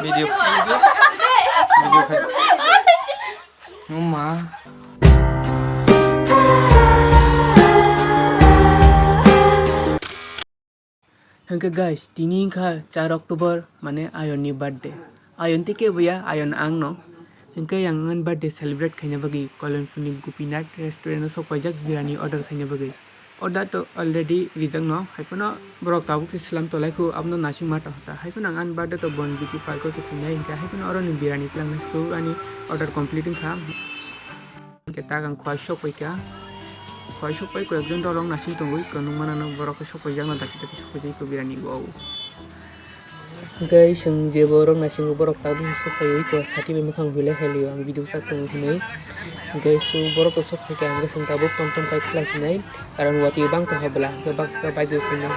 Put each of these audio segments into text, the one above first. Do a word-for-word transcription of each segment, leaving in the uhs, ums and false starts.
Video. Video khai. Uma. Hwnkhe guys, tini wngkha char October, mane Ayonni birthday. Ayon tei kebo ya, Ayon ang no. Hwnkhe ang ani birthday celebrate khaina bagwi Koilanpurni Gopinath restaurant o sok paijak birani order khaina bagwi. Order to already rijak no, hai phano borok tabuk se slam tolai khu, abono nasing ma tong kha. Hai phano ang ani birthday to Bon Beauty Park o se khainai, hwnkhe hai phano oro ni birani twlang nai, so ani order complete wngkha. Hwnkhe tak ang khwai sok pai kha. Khwai sok pai khe ekjon dorong nasing tongwi, kwnung manano borok khe sok paijak no, dakti dakti sok paijak kho birani o. Hwnkhe chwng je borok nasingo, borok tabuk se sok paiwi kho, sati bai mwkhang huilai khailio, ang video sak tongo hwnwi. Hwnkhe so borok to sok phaikha, hwnkhe chwng tabuk tom tom pai khlai sinai, karon watwi bang tongkha bwla, hwnkhe baksa khe bike bai phainai.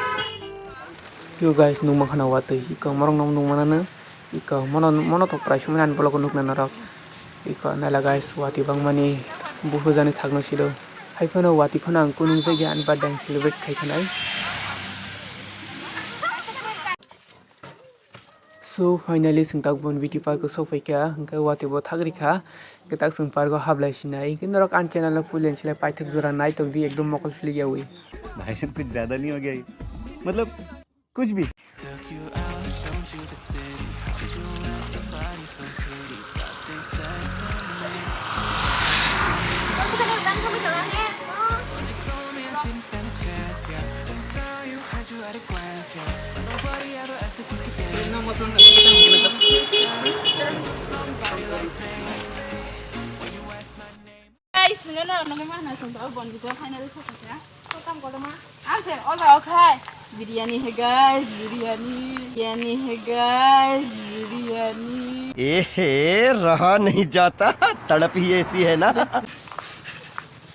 Yo guys, nukmankha na watwi, iko morok no nukmanano, iko mono, mono to prai sumani ani vlog o nukna norok. Iko naila guys, watwi bangmani buphujani thakno silo. Hai phano watwi phano ang kunung jagya ani birthday ang celebrate khai khanai. So finally chwng tak Bon Beauty Park o sok phaikha, hwnkhe watwi bo thak rikha, hwnkhe tak chwng park o hablai sinai, hwnkhe norok ani channel o puilani silai paithak jora naitokdi ekdom mokol philik yaui. भाई साहब कुछ ज्यादा नहीं हो गया ये? मतलब कुछ भी। Guys, nungano nungwi ma hwnna song tao Bon Beauty o finally sokha. Sokam kotorma. Ang se ola o khai. Biryani hai guys, biryani. Biryani hai guys, biryani. ए हे, रहा नहीं जाता, तड़प ही ऐसी है ना।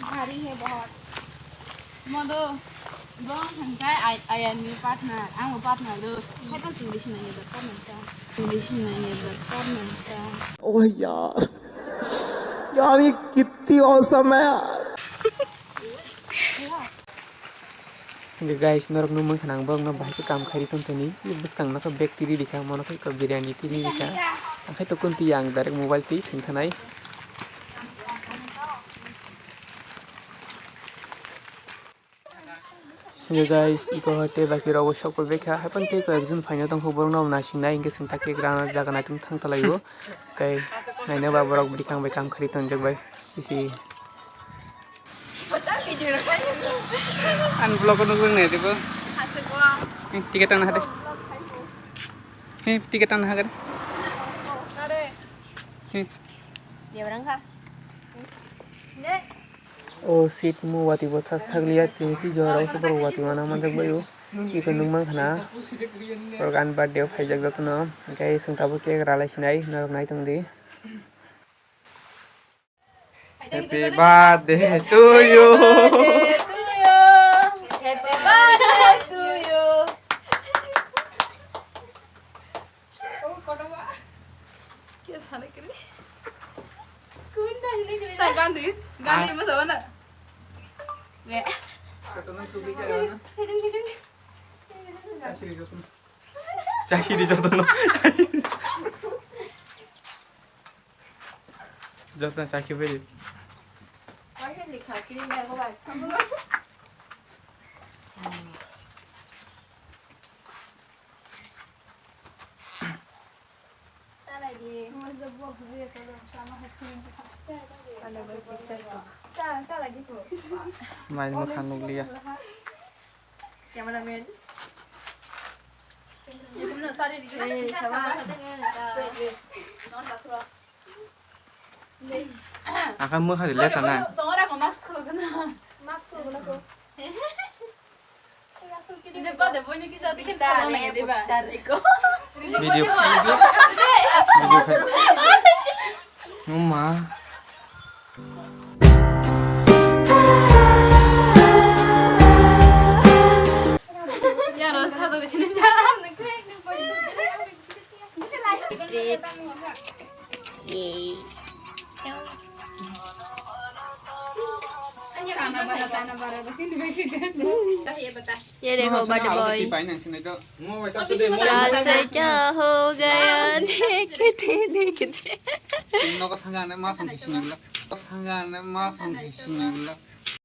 भारी है बहुत। Modo, bong hwnkhe Ay-, Ayanni partner, ang bo partner do. Hai tong English nang ya partner ta. English nang ya partner ta. Oh yaar, yaar ye kitni awesome hai yaar. Hwnkhe guys, norok nukmankha nang borokno bahai khe kam khairi tongthoni. Bwskang nokha bag tiri rikha, mono khe biryani tiri rikha. Akhai to kunti yang direct mobile twi thwng thanai. Hwnkhe guys, iko hoite baki rok bo sok pai baikha. Haiphano tei koi ekjon phaina tongkho, borokno bo naising nai, hwnkhe chwng tak khe grana jaga naitung thang talai o. Tei naina ba borok bwkang bai kam khari tonjak bai. Hihi. Ani vlog o nukjak nai dibo. Ticket tangna hade. Ticket tangna hade. Debrang kha. O seat mo watwi bo thas thakliya, tini twi jora o borok watwi mana manjak bai o. Iko nukmankha na, borok ani birthday o phaijak jotono, hwnkhe chwng tabuk cake ralai sinai, norok nai tongdi. Happy birthday to you. Happy birthday to you. Kya sana kiri? Kunda hini kiri. Ta gandi, gandi masa mana? Le. Chakiri jotono. Jotono chakiri. Mai mwkhang nukliya. Cameraman. Akha mwkha di leta na. Video. Video khai. Uma. Treat. Yay. Ye dekho, birthday boy. Kaal se kya ho gaya? Nogo thangane ma song khe sinai bwla. Thangane ma song khe sinai bwla.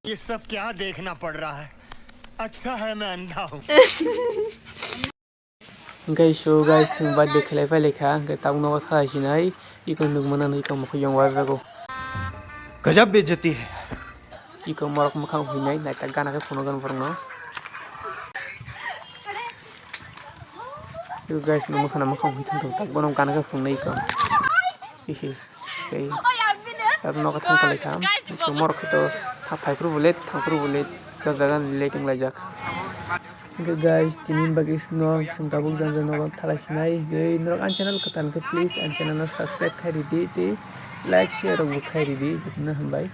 ये सब क्या देखना पड़ रहा है? अच्छा है मैं अंधा हूँ। Hwnkhe so guys, chwng birthday khlai phai laikha, hwnkhe tabuk nogo thalai sinai, iko nukmano iko mokhe yong warjago. गजब बेइज्जती है। Iko morok mwkhang huinai, naithok gana khe phunukgwn borokno. Iko guys, no mwkhana mwkhang hui thangthok, tak bono gana khe phunuknai iko. Hihi. Tei tabuk nogo thang talaikha. Iko morok khe to tha-, phaiphuru bo late, thangphuru bo late, jajagani late wnglaijak. Hwnkhe guys, tini bagwi chwng tabuk jang jang nogo thalai sinai. Hwnkhe norok ani channel kwtal khe please ani channel no subscribe khai ridi tei like share rok bo khai ridi. Jotono hambai.